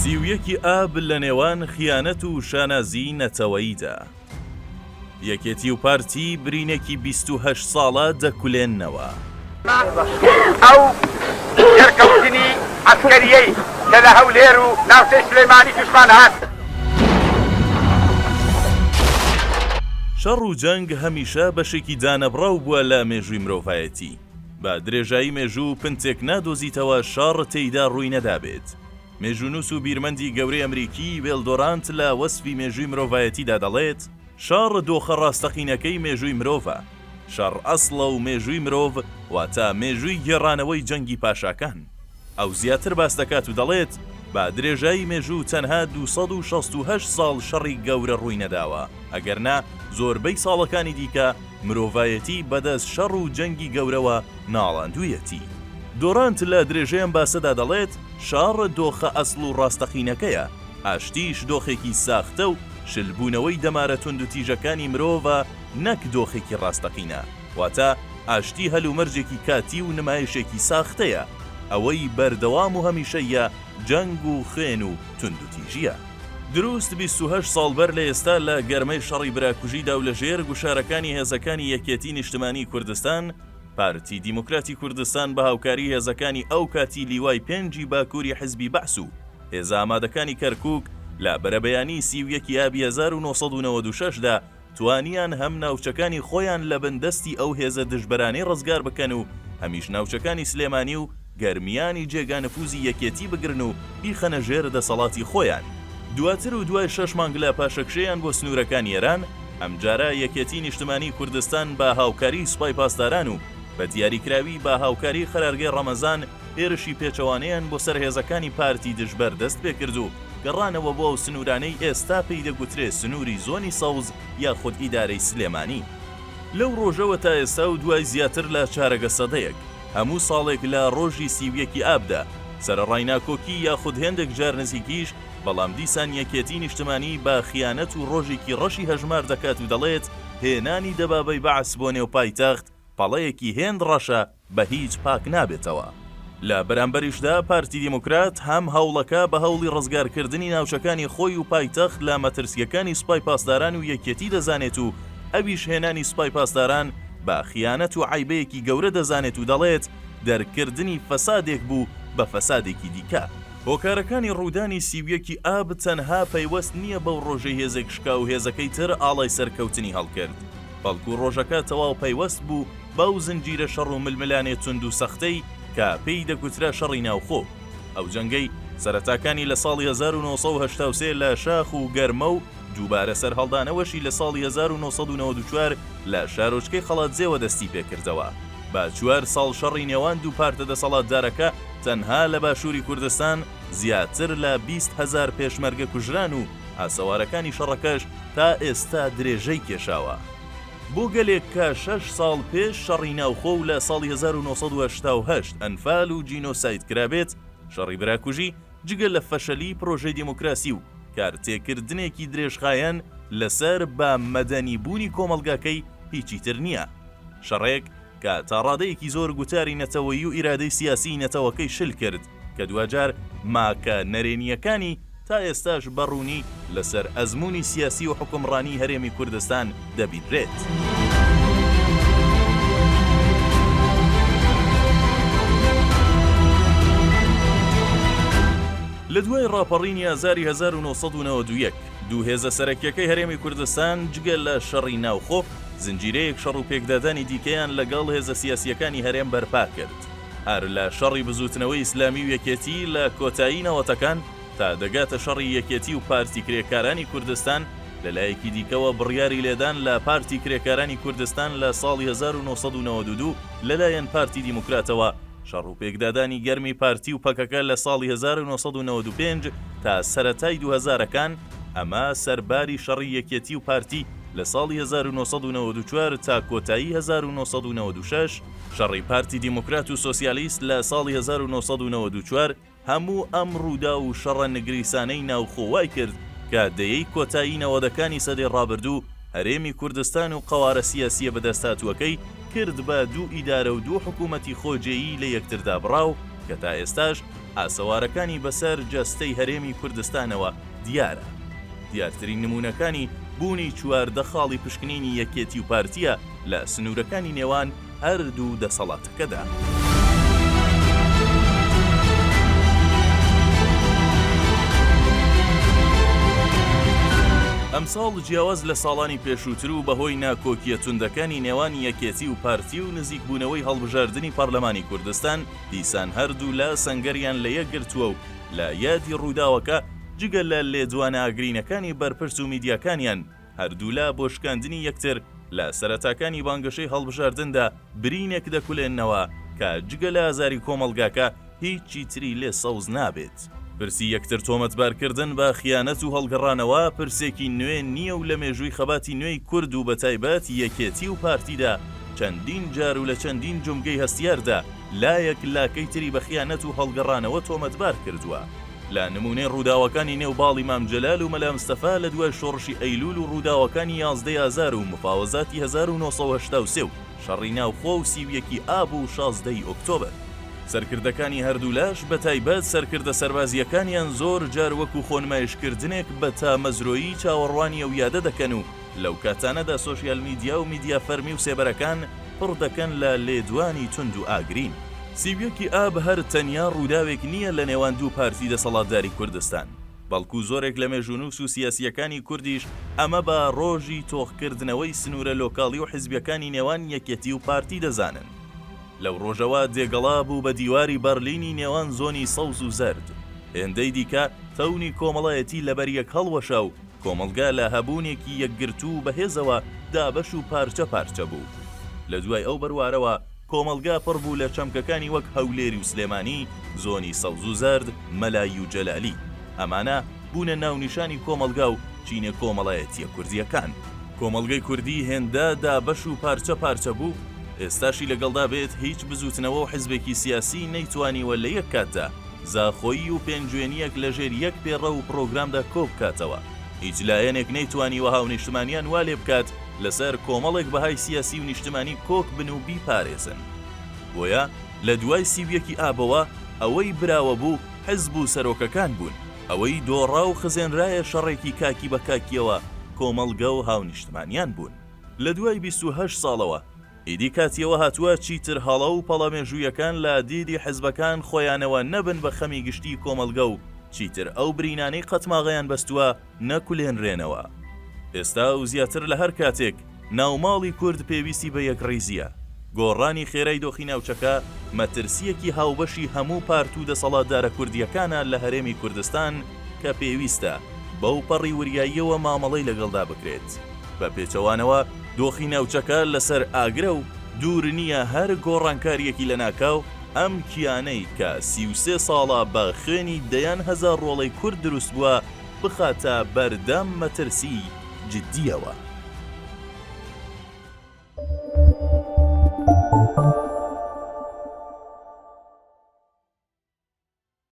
31 ی ئاب لە نێوان خیانەت و شانازیی نەتەوەییدا، یەکێتی و پارتی برینێکی 28 ساڵە دەکولێننەوە. ئەو دەرکەوتنی عەسکەرییەی کە لە هەولێر و ناوچەی سلێمانی تووشمان هات. شەڕ و جەنگ هەمیشە بەشێکی دانەبڕاو بووە لە مێژووی مرۆڤایەتی. بە درێژایی مێژوو پنتێک نادۆزیتەوە شەڕ تێیدا ڕووی نەدابێت. مێژوونووس و بیرمەندی گەورەی ئەمریکی وێل دۆرانت لە وەسفی مێژووی مرۆڤایەتیدا دەڵێت، شەڕ دۆخە ڕاستەقینەکەی مێژووی مرۆڤە. شەڕ ئەسڵە و مێژووی مرۆڤ واتە مێژووی گێڕانەوەی جەنگی پاشاکان. ئەو زیاتر باس دەکات و دەڵێت، بە درێژایی مێژوو تەنها 268 ساڵ شەڕی گەورە ڕووی نەداوە، ئەگەرنا زۆربەی ساڵەکانی دیکە مرۆڤایەتی بەدەست شەڕ و جەنگی گەورەوە ناڵاندوویەتی. دۆرانت لە درێژەی ئەم باسەدا دەڵێت، شەڕ دۆخە ئەسڵ و ڕاستەقینەکەیە، ئاشتیش دۆخێکی ساختە و شلبوونەوەی دەمارە توندوتیژەکانی مرۆڤە نەک دۆخێکی ڕاستەقینە، واتە ئاشتی هەلومەرجێکی کاتی و نمایشێکی ساختەیە، ئەوەی بەردەوام و هەمیشەییە جەنگ و خوێن و توندوتیژییە. دروست 28 ساڵ بەر لە ئێستا لە گەرمەی شەڕی براکوژیدا و لە ژێر گوشارەکانی هێزەکانی یەکێتی نیشتمانی کوردستان، پارتی دیموکراتی کوردستان بە هاوکاری هێزەکانی ئەو کاتی لیوای پێنجی باکوری حزبی بەعس و هێزە ئامادەکانی کەرکوک لە بەرەبەیانی 31 ی ئابی 1996 دا توانیان هەم ناوچەکانی خۆیان لە بن دەستی ئەو هێزە دژبەرانەی ڕزگار بکەن و هەمیش ناوچەکانی سلێمانی و گەرمیانی جێگا نفوزی یەکێتی بگرن و بیخەنە ژێر دەسەڵاتی خۆیان. دواتر و دوای شەش مانگ لە پاشەکشێیان بۆ سنوورەکانی ئێران، ئەمجارە یەکێتی نیشتمانیی کوردستان بە هاوکاریی سوپای پاسداران و بە دیاریکراوی بە هاوکاریی قەرارگەی ڕەمەزان هێرشی پێچەوانەیان بۆ سەر هێزەکانی پارتی دژبەر دەست پێکرد و گەڕانەوە بۆ ئەو سنوورانەی ئێستا پێی دەگوترێ سنووری زۆنی سەوز یاخود ئیدارەی سلێمانی. لەو ڕۆژەوە تا ئێستا و دوای زیاتر لە چارەگە سەدەیەک، هەموو ساڵێک لە ڕۆژی 31 ی ئابدا، سەرەڕای ناکۆکی یاخود هێندێک جار نزیکیش، بەڵام دیسان یەکێتی نیشتمانی بە خیانەت و ڕۆژێکی ڕەشی هەژمار دەکات و دەڵێت هێنانی دەبابەی بەعس بۆ نێو پایتەخت پەڵەیەکی هێند ڕەشە بە هیچ پاک نابێتەوە. لە بەرامبەریشدا پارتی دیموکرات هەم هەوڵەکە بە هەوڵی ڕزگارکردنی ناوچەکانی خۆی و پایتەخت لە مەترسییەکانی سوپای پاسداران و یەکێتی دەزانێت و ئەویش هێنانی سوپای پاسداران بە خیانەت و عەیبەیەکی گەورە دەزانێت و دەڵێت دەرکردنی فەسادێک بوو بە فەسادێکی دیکە. هۆکارەکانی ڕوودانی 31 ی ئاب تەنها پەیوەست نییە بەو ڕۆژەی هێزێک شکا و هێزەکەی تر ئاڵای سەرکەوتنی هەڵکرد، بەڵکو ڕۆژەکە تەواو پەیوەست بوو بەو زنجیرە شەڕ و ململانێ توند و سەختەی کە پێی دەگوترا شەڕی ناوخۆ، ئەو جەنگەی سەرەتاکانی لە ساڵی 1983 لە شاخ و گەرمە و دووبارە سەرهەڵدانەوەشی لە ساڵی 1994 لە شارۆچکەی قەڵادزێوە دەستی پێکردەوە بە چوار ساڵ شەڕی نێوان دوو پارتە دەسەڵاتدارەکە تەنها لە باشووری کوردستان زیاتر لە 20 هەزار پێشمەرگە کوژران و ئاسەوارەکانی شەڕەکەش تا ئێستا درێژەی کێشاوە. بۆ گەلێک کە شەش ساڵ پێش شەڕی ناوخۆ و لە ساڵی 1988 ئەنفال و جینۆساید کرابێت، شەڕی براکوژی جگە لە فەشەلی پرۆژەی دیموکراسی و کارتێکردنێکی درێژخایەن لەسەر بە مەدەنی بوونی کۆمەڵگاکەی هیچی تر نییە. شەڕێک کە تا ڕادەیەکی زۆر گوتاری نەتەوەیی و ئیرادەی سیاسیی نەتەوەکەی شل کرد کە دواجار ماکە نەرێنییەکانی تا ئێستاش بە ڕوونی لەسەر ئەزموونی سیاسی و حوکمڕانیی هەرێمی کوردستان دەبینرێت. لە دوای ڕاپەڕینی ئازاری 1991، دوو هێزە سەرەکییەکەی هەرێمی کوردستان جگە لە شەڕی ناوخۆ، زنجیرەیەک شەڕ و پێکدادانی دیکەیان لەگەڵ هێزە سیاسییەکانی هەرێم بەرپا کرد. هەر لە شەڕی بزووتنەوەی ئیسلامی و یەکێتی لە کۆتایی نەوەتەکان تا دەگاتە شەڕی یەکێتی و پارتی کرێکارانی کوردستان، لە لایەکی دیکەوە بڕیاری لێدان لە پارتی کرێکارانی کوردستان لە ساڵی 1992 لەلایەن پارتی دیموکراتەوە، شەڕ و پێکدادانی گەرمی پارتی و پەکەکە لە ساڵی 1995 تا سەرەتای دووهەزارەکان، ئەمە سەرباری شەڕی یەکێتی و پارتی لە ساڵی 1994 تا کۆتایی 1996، شەڕی پارتی دیموکرات و سۆسیالیست لە ساڵی 1994، هەموو ئەم ڕووداو و شەڕە نگریسانەی ناوخۆ وای کرد کە دەیەی کۆتایی نەوەدەکانی سەدەی ڕابردوو هەرێمی کوردستان و قەوارە سیاسییە بەدەستهاتووەکەی کرد بە دوو ئیدارە و دوو حکوومەتی خۆجێیی لە یەکتر دابڕاو کە تا ئێستاش. ئاسەوارەکانی بەسەر جەستەی هەرێمی کوردستانەوە دیارە. دیارترین نموونەکانی بوونی 14 خاڵی پشکنینی یەکێتی و پارتییە لە سنوورەکانی نێوان هەردوو دەسەڵاتەکەدا. ئەمساڵ جیاواز لە ساڵانی پێشووتر و بەهۆی ناکۆکییە توندەکانی نێوان یەکێتی و پارتی و نزیکبوونەوەی هەڵبژاردنی پەرلەمانی کوردستان، دیسان هەردوولا سەنگەریان لە یەک گرتووە و لە یادی ڕووداوەکە جگە لە لێدوانە ئاگرینەکانی بەرپرس و میدیاکانیان، هەردوولا بۆ شکاندنی یەکتر لە سەرەتاکانی بانگەشەی هەڵبژاردندا برینێک دەکولێننەوە کە جگە لە ئازاری کۆمەڵگاکە هیچی تری لێ سەوز نابێت. پرسی یەکتر تۆمەتبارکردن بە خیانەت و هەڵگەڕانەوە پرسێکی نوێ نییە و لە مێژووی خەباتی نوێی کورد و بەتایبەت یەکێتی و پارتیدا چەندین جار و لە چەندین جومگەی هەستیاردا لایەک لاکەی تری بە خیانەت و هەڵگەڕانەوە تۆمەتبار کردووە. لە نموونەی ڕووداوەکانی نێو باڵی مام جەلال و مەلا مستەفا لە دوای شۆڕشی ئەیلوول و ڕووداوەکانی یازدەی ئازار و مفاوەزاتی 1983 و شەڕی ناوخۆ و 31 ی ئاب و 16 ی ئۆکتۆبەر. سەرکردەکانی هەردوولاش بە تایبەت سەرکردە سەربازییەکانیان زۆر جار وەکوو خۆنمایشکردنێک بە تامەزرۆیی چاوەڕوانی ئەو یادە دەکەن و لەو کاتانەدا سۆشیال میدیا و میدیا فەرمی و سێبەرەکان پڕ دەکەن لە لێدوانی توند و ئاگرین. 31 ی ئاب هەر تەنیا ڕووداوێک نییە لە نێوان دوو پارتی دەسەڵاتداری کوردستان، بەڵکو زۆرێک لە مێژوونووس و سیاسییەکانی کوردیش ئەمە بە ڕۆژی تۆخکردنەوەی سنوورە لۆکاڵی و حزبییەکانی نێوان یەکێتی و پارتی دەزانن. لەو ڕۆژەوە دێگەڵا بوو بە دیواری بەرلینی نێوان زۆنی سەوز و زەرد. هێندەی دیکە تەونی کۆمەڵایەتی لەبەریەک هەڵوەشا و کۆمەڵگا لە هەبوونێکی یەکگرتوو و بەهێزەوە دابەش و پارچە پارچە بوو. لە دوای ئەو بەروارەوە کۆمەڵگا پڕ بوو لە چەمکەکانی وەک هەولێری و سلێمانی، زۆنی سەوز و زەرد، مەلایی و جەلالی. ئەمانە بوونە ناونیشانی کۆمەڵگا و چینە کۆمەڵایەتییە کوردییەکان. کۆمەڵگەی کوردی هێندە دابەش و پارچە پارچە بوو، ئێستاشی لەگەڵدا بێت هیچ بزووتنەوە و حزبێکی سیاسی نەیتوانیوە لە یەک کاتدا زاخۆیی و پێنجوێنییەک لەژێر یەک پێڕەو و پڕۆگرامدا کۆبکاتەوە. هیچ لایەنێک نەیتوانیوە هاونیشتمانیان وا لێبکات لەسەر کۆمەڵێک بەهای سیاسی و نیشتمانی کۆک بن و بیپارێزن. بۆیە لە دوای 31 ی ئابەوە ئەوەی براوە بوو حزب و سەرۆکەکان بوون، ئەوەی دۆڕا و خزێنرایە شەڕێکی کاکی بە کاکییەوە کۆمەڵگە و هاونیشتمانیان بوون. لە دوای 28 ساڵەوە ئیدی کاتی ئەوە هاتووە چیتر هەڵە و پەڵە مێژوویەکان لە دیدی حزبەکان خۆیانەوە نەبن بە خەمی گشتی کۆمەڵگە و چیتر ئەو برینانەی قەتماغەیان بەستووە نەکولێنرێنەوە. ئێستا و زیاتر لە هەر کاتێک ناوماڵی کورد پێویستی بە یەکڕیزییە. گۆڕانی خێرای دۆخی ناوچەکە مەترسییەکی هاوبەشی هەموو پارت و دەسەڵاتدارە کوردییەکانە لە هەرێمی کوردستان کە پێویستە بەوپەڕی وریاییەوە مامەڵەی لەگەڵدا بکرێت. بە پێچەوانەوە دۆخی ناوچەکە لەسەر ئاگرە و دوور نییە هەر گۆڕانکارییەکی لەناکاو ئەم کیانەی کە 33 ساڵە بە خوێنی دەیان هەزار ڕۆڵەی کورد دروست بووە بخاتە بەردەم مەترسیی جدییەوە.